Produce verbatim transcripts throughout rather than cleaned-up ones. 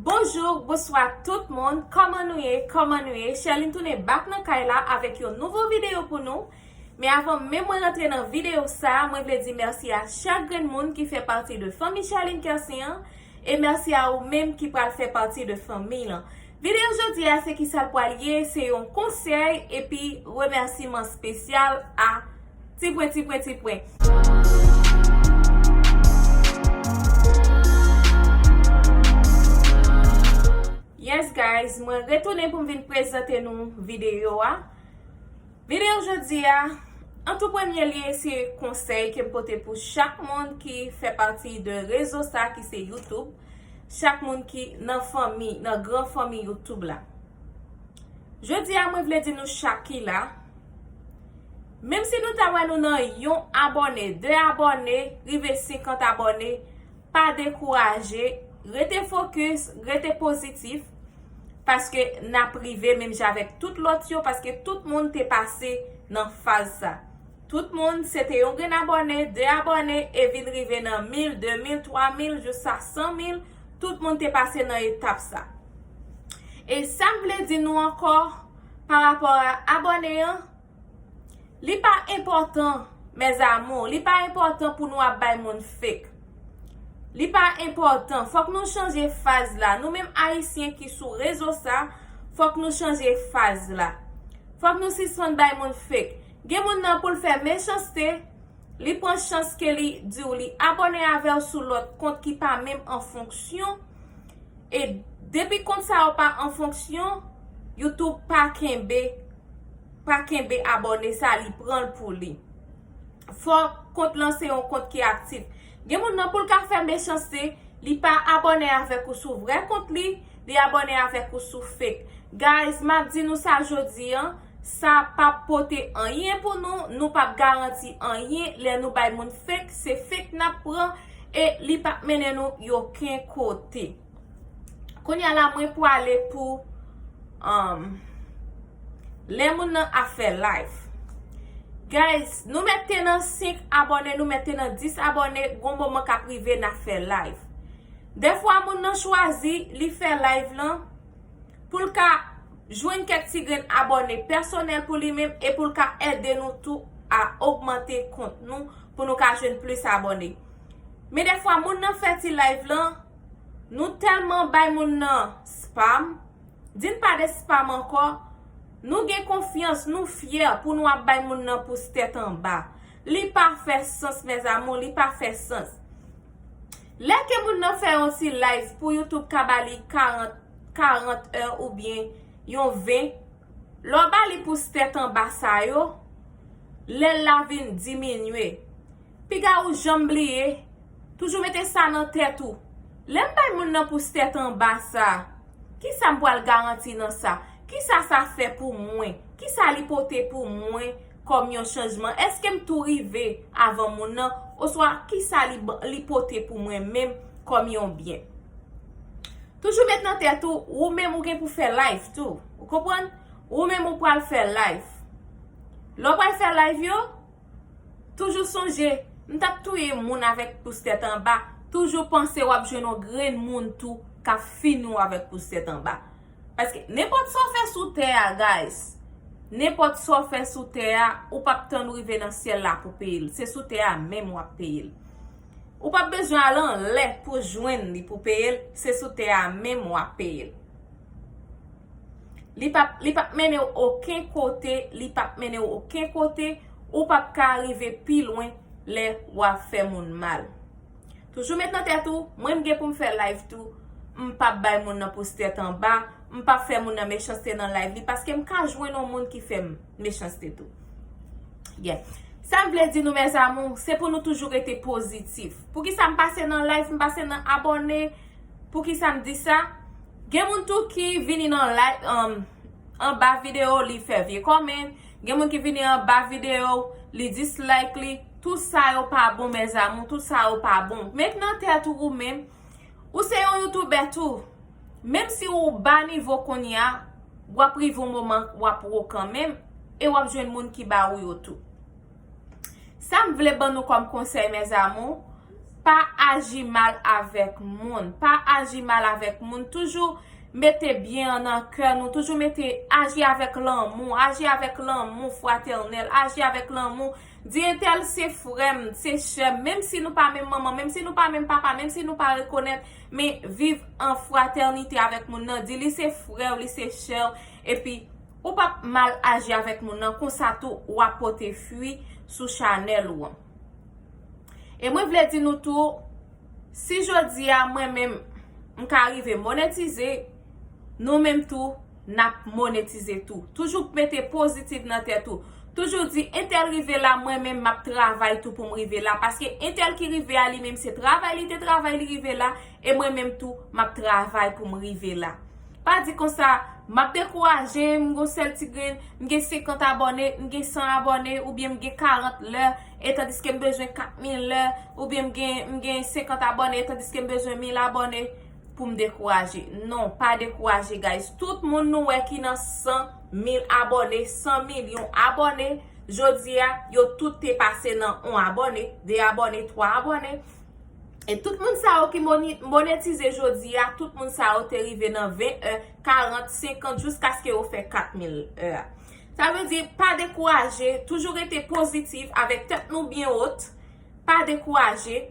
Bonjou, bonswa tout moun. Kòman nou ye? Kòman nou ye? Sherline tounen back nan kay la avèk yon nouvo videyo pou nou. Men avan menm mwen rantre nan videyo sa, mwen vle di mèsi a chak grenn moun ki fè pati de fanmi Sherline Kersen an, e mèsi a ou menm ki pral fè pati de fanmi lan. Videyo jodi a se kisa l pral ye, se yon konsèy epi remèsiman espesyal a Tipwen, tipwen, tipwen. Yes guys, mwen retounen pou m vin prezante nou videyo a. Videyo jodi a, an tou premye lye, se konsèy ke m pote pou chak moun ki fè pati de rezo sa ki se YouTube, chak moun ki nan fanmi, nan gran fanmi YouTube la. Jodi a, mwen vle di nou chak ki la, menm si nou ta wè nou nan yon abòne, de abòne, rive senkant abòne, pa dekouraje, rete fokis, rete pozitif, paske n ap rive menm jan avèk tout lòt yo, paske tout moun te pase nan faz sa. Tout moun, se te yon grenn abòne, de abòne, e vin rive nan mil, de mil, twa mil, jiska san mil, tout moun te pase nan etap sa. E sa m vle di nou ankò, pa rapò a abòne an, li pa enpòtan, mes amours, li pa enpòtan pou nou ap bay moun fake. Li pa enpòtan, fòk nou chanje faz la. Nou menm Ayisyen ki sou rezo sa, fòk nou chanje faz la. Fòk nou sispann bay moun fake. Gen moun nan pou l fè mechanste, li pran chans ke li di w li abòne avè w sou lòt kont ki pa menm an fonksyon. E depi kont sa yo pa an fonksyon, YouTube pa kenbe, pa kenbe abòne sa, li pran l pou li. Fò kont lan se yon kont ki aktif. Gen moun nan pou l ka fè mechanste, li pa abòne avèk ou sou vrè kont li, li abòne avèk ou sou fake. Guys, m ap di nou sa jodi an, sa p ap pote anyen pou nou, nou p ap garanti anyen lè nou bay moun fake, se fake n ap pran e li p ap mennen nou okenn kote. Kounye a la, mwen pwale pou, um, lè moun nan ap fè live. Guys, nou mèt te nan senk abòne, nou mèt te nan dis abòne, gon moman k ap rive n ap fè live. Dèfwa moun nan chwazi, li fè live lan, pou l ka jwenn kèk ti grenn abòne pèsonèl pou li menm e pou l ka ede nou tou a ogmante kont nou, pou nou ka jwenn plis abòne. Men dèfwa moun nan fè ti live lan, nou tèlman bay moun nan spam, di n pa de spam ankò, nou gen konfyans, nou fyè pou nou ap bay moun nan pous tèt anba. Li pa fè sans, mes amours, li pa fè sans. Lè ke moun nan fè yon ti live pou YouTube ka ba li karant, karant è oubyen yon ven, lè w ba li pous tèt anba sa yo, lè l la vin diminye. Piga ou janm bliye, toujou mete sa nan tèt ou. Lè m bay moun nan pous tèt anba sa, kisa m pral garanti nan sa? Kisa sa fè pou mwen? Kisa li pote pou mwen kòm yon chanjman? Èske m tou rive avan moun nan? Oswa kisa li, li pote pou mwen menm kòm yon byen? Toujou met nan tèt ou, ou menm ou gen pou fè live tou. Ou konprann? Ou menm ou pral fè live. Lè w pral fè live yo, toujou sonje, m t ap touye moun avèk pous tèt anba. Toujou panse w ap jwenn yon grenn moun tou k ap fini w avèk pous tèt anba. Paske nenpòt sa w fè sou tè a, guys, nenpòt sa w fè sou tè a, ou p ap tann ou rive nan syèl la pou peye l. Se sou tè a menm w ap peye l. Ou p ap bezwen al anlè pou jwenn li pou peye l, se sou tè a menm w ap peye l. Li p ap, li p ap mennen w okenn kote, li p ap mennen w okenn kote, ou p ap ka rive pi lwen lè w ap fè moun mal. Toujou met nan tèt ou, mwen m gen pou m fè live tou, m p ap bay moun nan pous tèt anba, m p ap fè moun nan mechanste nan live li, paske m ka jwenn yon moun ki fè m mechanste tou. Yeah. Sa m vle di nou, mes amours, se pou nou toujou rete pozitif. Poukisa m pase nan live, m pase nan abòne? Poukisa m di sa? Gen moun tou ki vini nan live, um, anba videyo, li fè vye comment. Gen moun ki vini anba videyo, li dislike li. Tout sa yo pa bon, mes amours, tout sa yo pa bon. Met nan tèt ou, ou menm, ou se yon youtubè tou. Menm si ou ba nivo kounye a, w ap rive yon moman w ap wo kanmenm, e w ap jwenn moun ki ba ou yo tou. Sa m vle ban nou kòm konsèy, mes amours, Pa aji mal avèk moun. Pa aji mal avèk moun. Toujou mete byen an nan kè nou. Toujou mete, aji avèk lanmou. Aji avèk lanmou fratènèl. Aji avèk lanmou. Di entèl se frè m, se sè m. Menm si nou pa menm manman, menm si nou pa menm papa, menm si nou pa rekonèt, men viv an fratènite avèk moun nan. Di li se frè w, li se sè w. Epi, ou p ap mal aji avèk moun nan. Konsa tou, w ap pote fwi sou chanèl ou an. E mwen vle di nou tou, si jodi a mwen menm m ka rive monetize, nou menm tou n ap monetize tou. Toujou mete pozitif nan tèt ou. Toujou di entèl rive la, mwen menm m ap travay tou pou m rive la. Paske entèl ki rive a li menm se travay li te travay li rive la, e mwen menm tou m ap travay pou m rive la. Pa di konsa, m ap dekouraje, m gon sèl ti grenn, m gen senkant abòne, m gen san abòne, oubyen m gen karant lè, e tandiske m bezwen kat mil lè, oubyen m gen, m gen senkant abòne, e tandiske m bezwen mil abòne pou m dekouraje. Non, pa dekouraje, guys. Tout moun nou wè ki nan san mil abòne, san milyon abòne, jodi a, yo tout te pase nan yon abòne, de abòne, twa abòne. E tout moun sa yo ki moni-, monetize jodi a, tout moun sa yo te rive nan ven è, karant, senkant, jiskaske yo fè kat mil è a. Sa vle di, pa dekouraje, toujou rete pozitif avèk tèt nou byen wot. Pa dekouraje,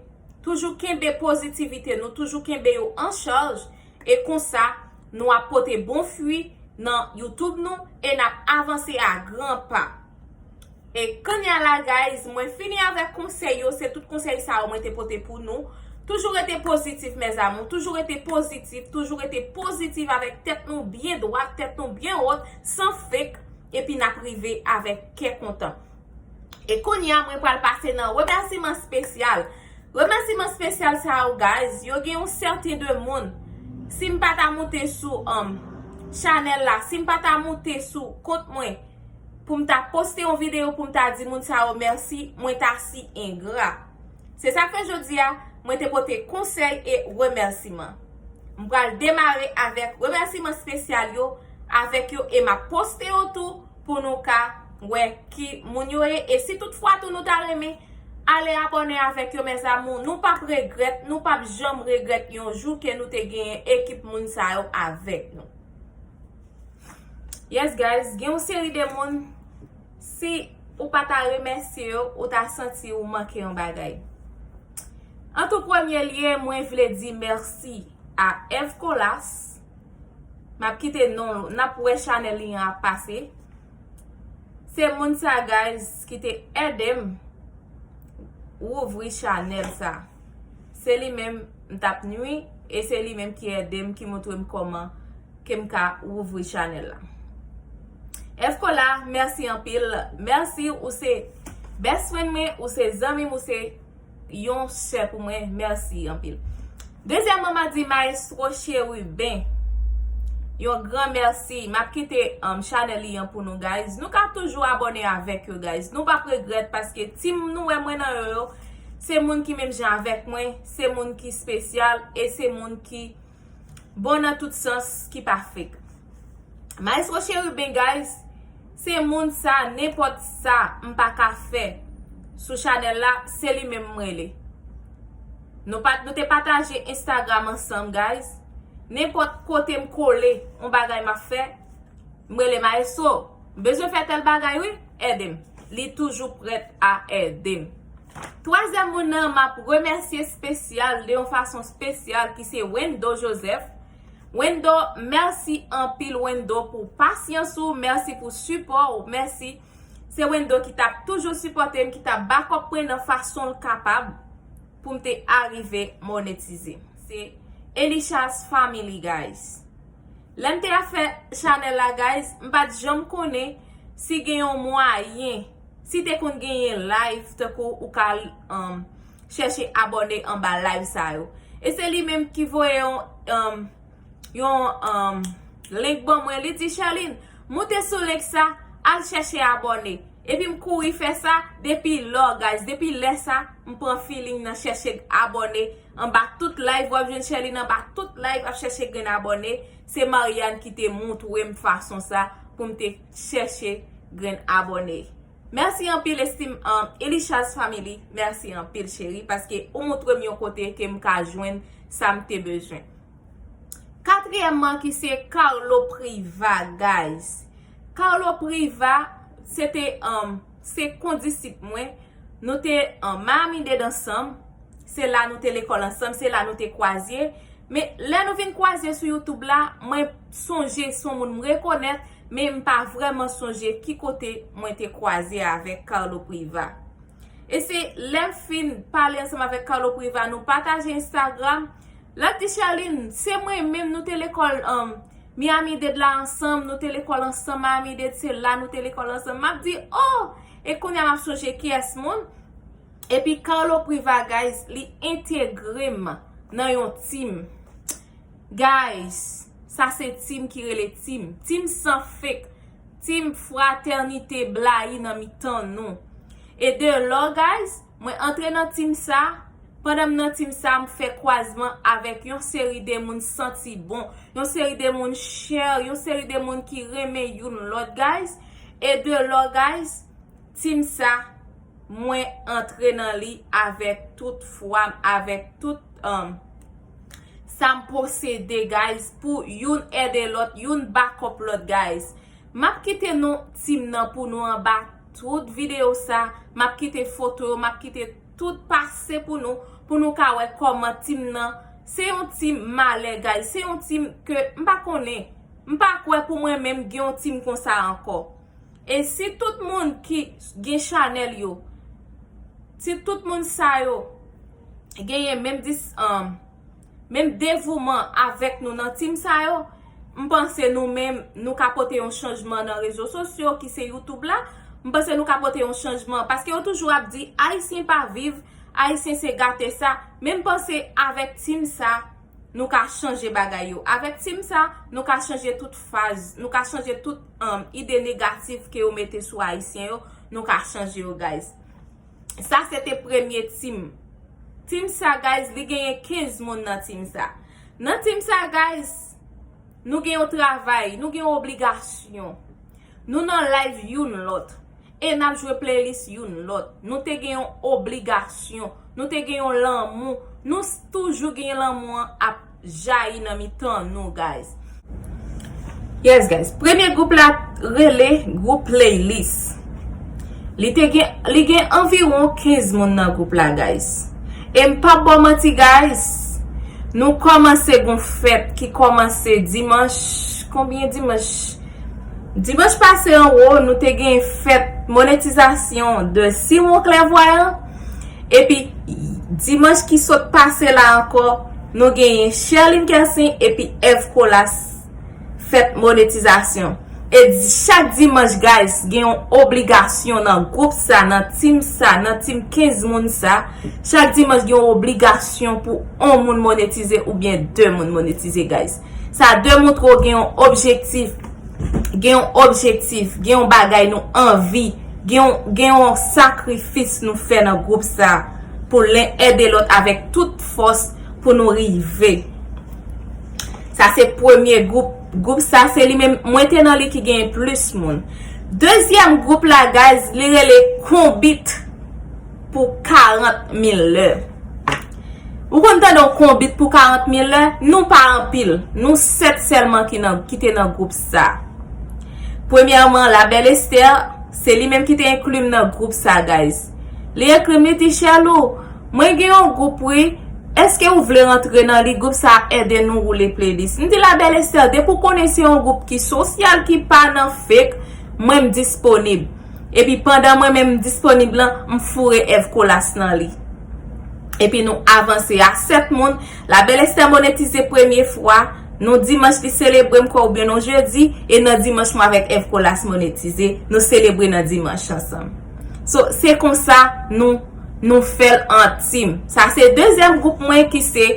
toujou kenbe pozitivite nou, toujou kenbe yo an chaj, e konsa, nou ap pote bon fwi nan YouTube nou e n ap avanse a gran pa. E kounye a la, guys, mwen fini avèk konsèy yo, se tout konsèy sa yo mwen te pote pou nou. Toujou rete pozitif, mes amours, toujou rete pozitif, toujou rete pozitif avèk tèt nou byen dwat, tèt nou byen wot, san fake, epi n ap rive avèk kè kontan. E kounye a, mwen pral pase nan remèsiman espesyal. Remèsiman espesyal sa yo, guys, yo gen yon sèten de moun. Si m pa ta moute sou, um, chanèl la, si m pa ta moute sou kont mwen, pou m ta poste yon videyo pou m ta di moun sa yo mèsi, mwen ta si engra. Se sa k fè jodi a, mwen te pote konsèy e remèsiman. M pral demare avèk remèsiman espesyal yo, avèk yo, e m ap poste yo tou pou nou ka wè ki moun yo ye. E si toutfwa tou nou ta renmen ale abòne avèk yo, mes amours, nou p ap regrèt, nou p ap janm regrèt yon jou ke nou te genyen ekip moun sa yo avèk nou. Yes, guys, gen yon seri de moun, si ou pa ta remèsye yo, ou ta santi ou manke yon bagay. An tou premye lye, mwen vle di mèsi a Èv Kolas. M ap kite non, n ap wè chanèl li an ap pase. Se moun sa, guys, ki te ede m wouvri chanèl sa. Se li menm m t ap nwi, e se li menm ki ede m, ki montre m kòman ke m ka wouvri chanèl la. Èv Kolas, mèsi anpil. Mèsi, ou se best friend mwen, ou se zanmi m, ou se yon sè pou mwen. Mèsi anpil. Dezyèmman, m a di Maestro Chérubin, yon gran mèsi. M ap kite, um, chanèl li an pou nou, guys. Nou ka toujou abòne avèk yo, guys. Nou p ap regrèt paske team nou wè mwen nan yo yo, se moun ki menm jan avèk mwen, se moun ki espesyal, e se moun ki bon nan tout sans, ki pa fake. Maestro Chérubin, guys, se moun sa, nenpòt sa m pa ka fè sou chanèl la, se li menm m rele. Nou pa, nou te pataje Instagram ansanm, guys. Nenpòt kote m kole, yon bagay m ap fè, m rele Maestro, m bezwen fè tèl bagay, wi, ede m. Li toujou prèt a ede m. Twazyèm moun nan, m ap remèsye espesyal, de yon fason espesyal, ki se Wendo Joseph. Wendo, mèsi anpil, Wendo, pou pasyans ou, mèsi pou sipò ou, mèsi. Se Wendo ki t ap toujou sipòte m, ki t ap back up mwen nan fason l kapab pou m te arive monetize. Se Elishas Family, guys. Lè m te ap fè chanèl la, guys, m pa t janm konnen si gen yon mwayen, si te konn genyen live, tankou ou ka, um, chèche abòne anba live sa yo. E se li menm ki voye yon, um, yon, um, link ban mwen. Li di, "Sherline, moute sou link sa, al chèche abòne." Epi m kouri fè sa, depi lò, guys, depi lè sa, m pran feeling nan chèche abòne anba tout live, w ap jwenn Sherline anba tout live ap chèche grenn abòne. Se Marianne ki te montre m fason sa pou m te chèche grenn abòne. Mèsi anpil, Esteem, um, Elishaz Family. Mèsi anpil, cheri, paske ou montre m yon kote ke m ka jwenn sa m te bezwen. Katriyèmman, ki se Carlo Priva, guys. Carlo Priva, se te, um, se kondisip mwen. Nou te, um, Miami-Dade ansanm. Se la nou te lekòl ansanm, se la nou te kwaze. Men lè nou vin kwaze sou YouTube la, mwen sonje se yon moun m rekonèt, men m pa vrèman sonje ki kote mwen te kwaze avèk Carlo Priva. E se lè m fin pale ansanm avèk Carlo Priva, nou pataje Instagram. L ap di, Sherline, se mwen menm, nou te lekòl, um, Miami-Dade la ansanm, nou te lekòl ansanm Miami-Dade, se la nou te lekòl ansanm. M ap di, oh! E kounye a m ap sonje kiyès moun. Epi Carlo Priva, guys, li entegre m nan yon team. Guys, sa se team ki rele team. Team san fake. Team fratènite blayi nan mitan nou. E de lò, guys, mwen antre nan team sa. Pandan m nan team sa, m fè kwazman avèk yon seri de moun santi bon, yon seri de moun chè, yon seri de moun ki renmen youn lòt, guys. E de lò, guys, team sa, mwen antre nan li avèk tout fwa m, avèk tout, um, sa m posede, guys, pou youn ede lòt, youn back up lòt, guys. M ap kite non team nan pou nou anba tout videyo sa. M ap kite foto yo, m ap kite tout pase pou nou, pou nou ka wè kòman team nan. Se yon team malè, guys. Se yon team ke m pa konnen. M pa kwè pou mwen menm gen yon team konsa ankò. E si tout moun ki gen chanèl yo, si tout moun sa yo genyen menm dis, um, menm devouman avèk nou nan team sa yo, m panse nou menm, nou ka pote yon chanjman nan rezo sosyo ki se YouTube la. M panse nou ka pote yon chanjman, paske yo toujou ap di, Ayisyen pa viv, Ayisyen se gate sa. Men m panse avèk team sa, nou ka chanje bagay yo. Avèk team sa, nou ka chanje tout faz, nou ka chanje tout, um, ide negatif ke yo mete sou Ayisyen yo, nou ka chanje yo, guys. Sa se te premye team. Team sa, guys, li genyen kenz moun nan team sa. Nan team sa, guys, nou gen yon travay, nou gen yon obligasyon. Nou nan live youn lòt. E n ap jwe playlist youn lòt. Nou te gen yon obligasyon. Nou te gen yon lanmou. Nou s-, toujou gen lanmou an ap jayi nan mitan nou, guys. Yes, guys. Premye gwoup la rele gwoup playlist. Li te gen, li gen anviwon kenz moun nan gwoup la, guys. E m p ap ba w manti, guys. Nou kòmanse gon fèt ki kòmanse dimanch. Konbyen dimanch? Dimanch pase anwo, nou te gen fèt monetizasyon de Simon Clairvoyant. Epi, dimanch ki sot pase la ankò, nou genyen Sherline Kersin epi Eve Colas fèt monetizasyon. E di-, chak dimanch, guys, gen yon obligasyon nan gwoup sa, nan team sa, nan team kenz moun sa. Chak dimanch gen yon obligasyon pou yon moun monetize oubyen de moun monetize, guys. Sa demontre w gen yon objektif, gen yon objektif, gen yon bagay nou anvi, gen yon, gen yon sakrifis nou fè nan gwoup sa pou len ede lòt avèk tout fòs pou nou rive. Sa se premye gwoup. Gwoup sa se li menm, mwen te nan li ki genyen plis moun. Dezyèm gwoup la, guys, li rele Konbit pou karant mil lè. Ou konn tande yon konbit pou karant mil lè? Nou pa anpil. Nou sèt sèlman ki nan, ki te nan gwoup sa. Premyèman, La Belle Esther, se li menm ki te enkli m nan gwoup sa, guys. Li ekri m, li di, Sherlou, mwen gen yon gwoup, wi. Èske ou vle rantre nan li? Gwoup sa ap ede nou woule playlist. M di, La Belle Esther, depi w konnen se yon gwoup ki sosyal, ki pa nan fake, mwen m disponib. Epi pandan mwen menm m disponib lan, m foure Eve Colas nan li. Epi nou avanse a sèt moun. La Belle Esther monetize premye fwa. Nou dimanch li selebre m kwè oubyen nou jedi. E nan dimanch mwen avèk Eve Colas monetize. Nou selebre nan dimanch ansanm. So, se konsa nou, nou fè l an team. Sa se dezyèm gwoup mwen ki se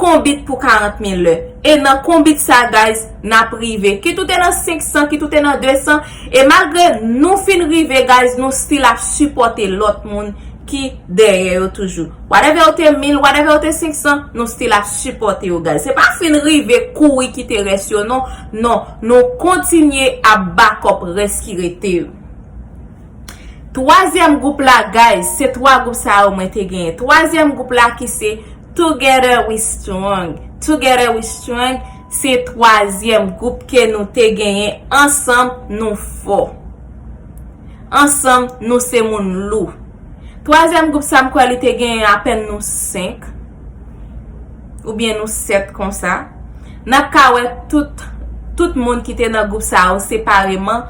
Konbit pou karant mil lè. E nan konbit sa, guys, n ap rive. Kit ou te nan senk san, kit ou te nan de san. E malgre nou fin rive, guys, nou still ap sipòte lòt moun ki dèyè yo toujou. Whatever ou te mil, whatever ou te senk san, nou still ap sipòte yo, guys. Se pa fin rive kouri kite rès yo, non. Non, nou kontinye ap back up rès ki rete yo. Twazyèm gwoup la, guys, se twa gwoup sa yo mwen te genyen. Twazyèm gwoup la ki se Together We Strong. Together We Strong, se twazyèm gwoup ke nou te genyen. Ansanm, nou fò. Ansanm, nou se moun lou. Twazyèm gwoup sa, m kwè li te genyen apèn nou senk oubyen nou sèt konsa. N ap ka wè tout, tout moun ki te nan gwoup sa yo separeman,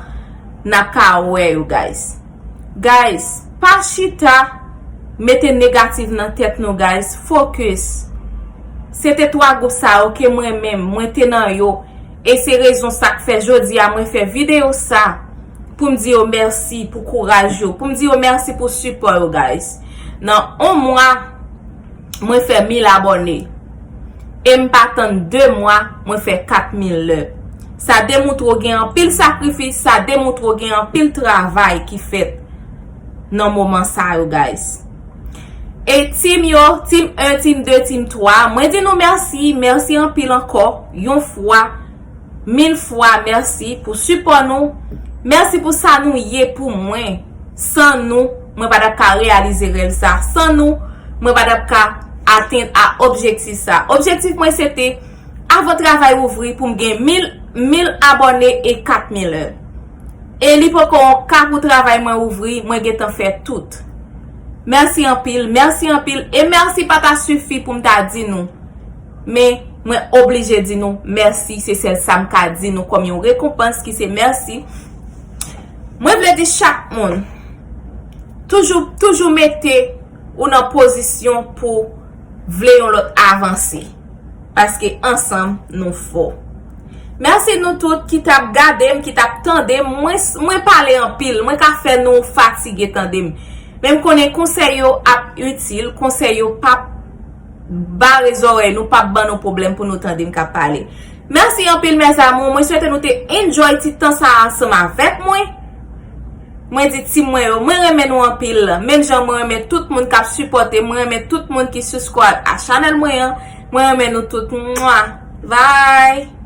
n ap ka wè yo, guys. Guys, pa chita mete negatif nan tèt nou, guys. Focus. Se te twa gwoup sa yo ke mwen menm, mwen te nan yo. E se rezon sa k fè jodi a mwen fè videyo sa pou m di yo mèsi pou kouraj yo, pou m di yo mèsi pou sipò yo, guys. Nan yon mwa, mwen fè mil abòne. E m pa tann de mwa, mwen fè kat mil lè. Sa demoutre w gen anpil sakrifis, sa demoutre w gen anpil travay ki fèt nan moman sa yo, guys. E team yo, team en, team de, team twa, mwen di nou mèsi, mèsi anpil ankò, yon fwa, mil fwa mèsi pou sipò nou. Mèsi pou sa nou ye pou mwen. San nou, mwen pa t ap ka reyalize rèv sa. San nou, mwen pa t ap ka atenn a objektif sa. Objektif mwen se te, avan travay ouvri, pou m gen mil, mil abòne e kat mil lè. E li poko yon ka pou travay mwen ouvri, mwen gentan fè tout. Mèsi anpil, mèsi anpil, e mèsi pa ta sifi pou m ta di nou. Men, mwen oblije di nou mèsi, se sèl sa m ka di nou kòm yon rekonpans ki se mèsi. Mwen vle di chak moun, toujou, toujou mete ou nan pozisyon pou vle yon lòt avanse. Paske ansanm, nou fò. Mèsi nou tout ki t ap gade m, ki t ap tande m. Mwen, mwen pale anpil, mwen ka fè nou fatige tande m. Men m konnen konsèy yo ap itil, konsèy yo p ap bare zòrèy nou, p ap ban nou pwoblèm pou nou tande m k ap pale. Mèsi anpil, mes amours. Mwen swete nou te enjoy ti tan sa a ansanm avèk mwen. Mwen di team mwen yo, mwen renmen nou anpil. Menm jan mwen renmen tout moun k ap sipòte, mwen renmen tout moun ki subscribe a chanèl mwen an. Mwen renmen nou tout. Mwa. Bye!